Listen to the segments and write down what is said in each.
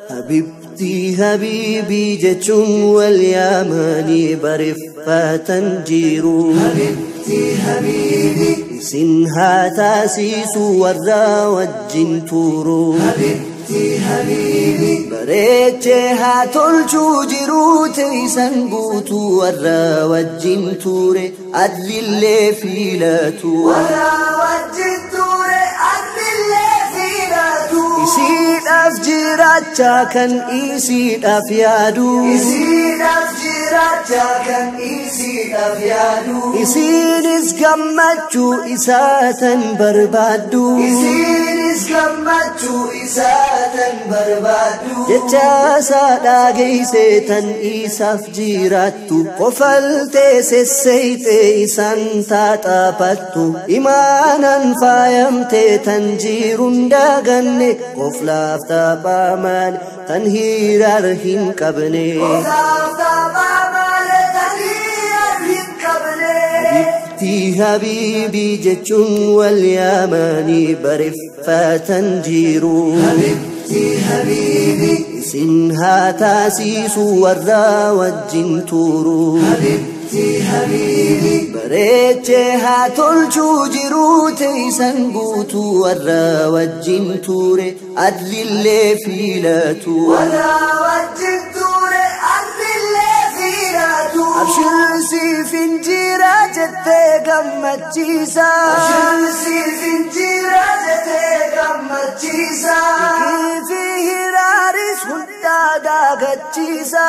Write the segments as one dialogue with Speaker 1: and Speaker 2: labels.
Speaker 1: Habibti habibi jechuun wal yaamanii bareeffatan jiru. Habibti habibi isin haa taasisu warra wajjin turu. Habibti habibi bareechee haa tolchuu jiruu teessan guutuu warra wajjin ture adlillee filatu. Warra wajjin ture adlillee filatu. Isiidhaaf jiraacha kan isiidhaaf yaadu. Isiidhaaf jiraacha kan isiidhaaf yaadu. Isiinis gammachuu isaatan barbaaddu. Isiinis gammachuu isaatan barbaaddu. Jecha isaa dhageessee tan isaaf jiraattu. Kofaltee sesseeytee isaan taaxaaphattu. Imaanan faayamtee tan jiruun daganne. Koflaaf taphaa malee tan hiraar hin qabne. Koflaaf taphaa malee tan hiraar hin qabne. Habibti habibi jechuun wal yaamanii bareeffatan jiru. Habibti habibi isin haa taasisu warra wajjin turu. Habibti habibi bareechee haa tolchuu jiruu teessan guutuu warra wajjin ture adlillee filatu. Warra wajjin ture adlillee filatu. Abshir siif hin jira jettee gammachiisa. Abshir siif hin jira jettee gammachiisa. Fi hiraaris hundaa daagachiisa.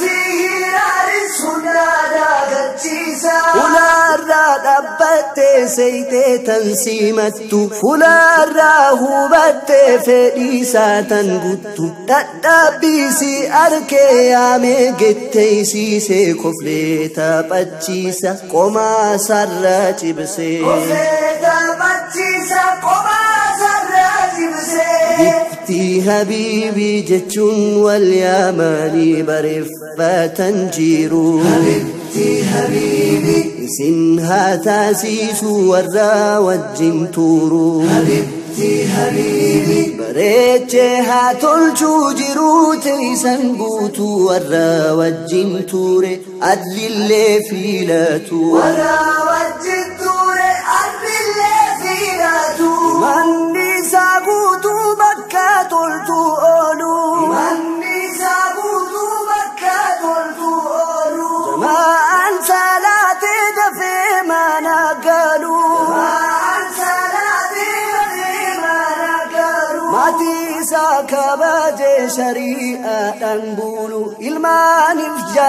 Speaker 1: Fi hiraaris hundaa daagachiisa. Fuulaarraa dhaabbattee seeytee tan simattu. Fuulaarraa hubattee fedhiisaa tan guttu. Dadhabbiisi arkee yaamee getteeysiisee koflee taphachiisa qomaa sarara cibsee. Koflee taphachiisa qomaa sarara cibsee. Habibti habibi jechuun wal yaamanii bareeffatan jiru. Habibti habibi isin haa taasisu warra wajjin turu. Habibti habibi bareechee haa tolchuu jiruu teessan guutuu warra wajjin ture adlillee filatu. Warra wajjin ture adlillee filatu. Manni isaa guutuu bakka toltu oolu. Manni isaa guutuu bakka toltu oolu. Jamaan salaatee dafee mana galu. Jamaan salaatee dafee mana galu. Maatii isaa kabajee shari'aadhaan bulu. Ilmaaniif